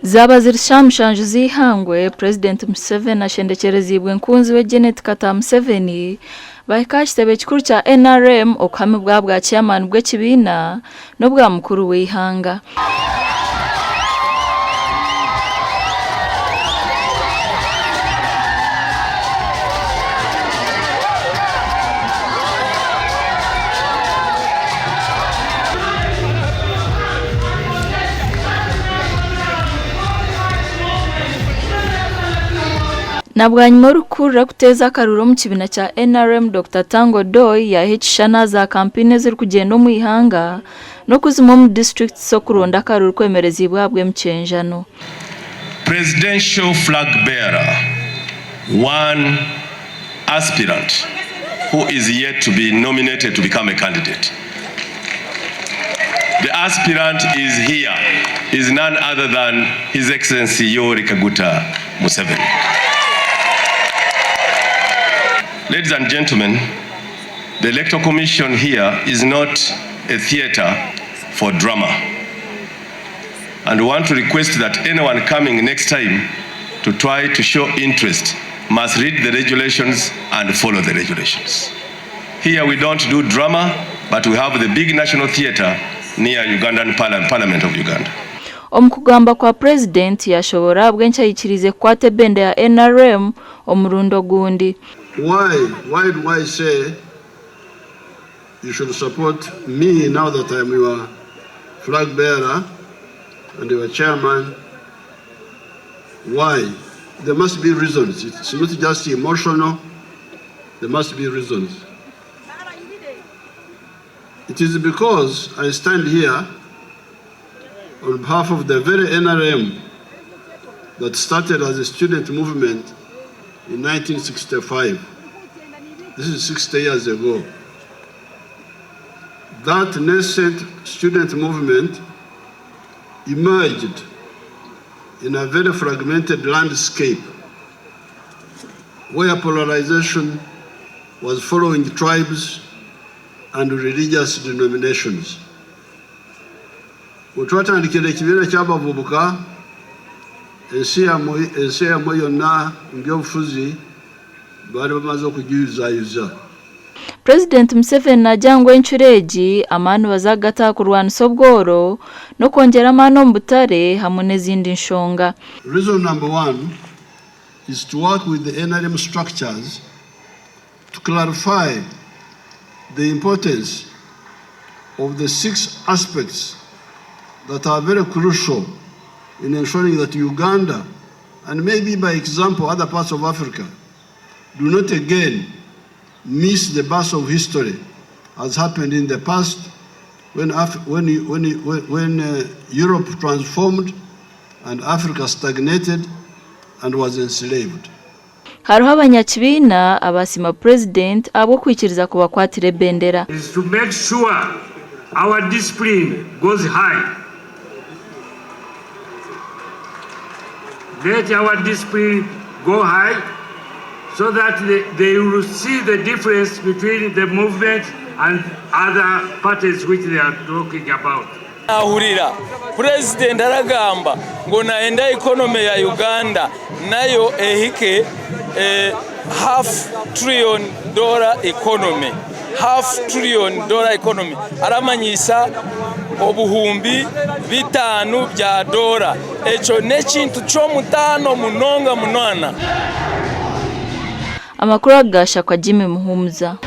Zaaba ziri shaaha mushanju z'eihangwe, Purezidenti Museveni ashendekyereziibwe nkunzi we Janet Kataaha Museveni bahika aha kitebe kikuru kya NRM okuhamibwa aha bwa Chairman bw'ekibiina n'obwa mukuru w'eihanga. Na bwanyima orikukurira kuteeza akaruru omu kibiina kya NRM Dokita Tanga Odoi yaaha ekishushani aha za kampeyini ezirikugyenda omu ihanga n'okuzimwe omu disiturikiti okuronda akaruru kwemereziibwe ahabw'emikyenjano. Presidential flag bearer one aspirant who is yet to be nominated to become a candidate. The aspirant is here, is none other than His Excellency Yoweri Kaguta Museveni. Ladies and gentlemen, the Electoral Commission here is not a theater for drama. And we want to request that anyone coming next time to try to show interest must read the regulations and follow the regulations. Here we don't do drama, but we have the big national theatre near Ugandan Parliament of Uganda. Omu kugamba kwa Purezidenti yashoboora ahabw'enki aikiriize kukwata ebenda ya NRM omurundi ogundi. Why, why do I say you should support me now that I am your flag bearer and your chairman? Why? There must be reasons. It's not just emotional. There must be reasons. It is because I stand here on behalf of the very NRM that started as a student movement in 1965. This is 60 years ago. That nascent student movement emerged in a very fragmented landscape where polarization was following tribes and religious denominations. Bwe twatandikira ekibiina ky'abavubuka, ensi yammwe yonna mu byobufuzi baali bamaze okugiyuzayuza. Purezidenti Museveni naagira ngu encuro egi amaani baza kugata aha kurwanisa obworo n'okwongyera amaani omu butare hamwe n'ezindi nshonga. Reason number one is to work with the NRM structures to clarify the importance of the 6 aspects that are very crucial in ensuring that Uganda, and maybe by example other parts of Africa, do not again miss the bus of history as happened in the past when, Af when, when, when uh, Europe transformed and Africa stagnated and was enslaved. Hariho abanyakibiina abaasiima Purezidenti ahabw'okwikiriza kubakwatira ebendera. Is to make sure our discipline goes high. Let our discipline go high so that they, they will see the difference between the movement and other parties which they are talking about. Nahurira Purezidenti aragamba ngu nayenda economy ya Uganda nayo ehike half trillion dollar economy, half trillion dollar economy, aramanyisa obuhumbi bitaano bya doora. Ekyo n'ekintu ky'omutaano munonga munona. Amakuru aga gashakwa Jimmy Muhumuza.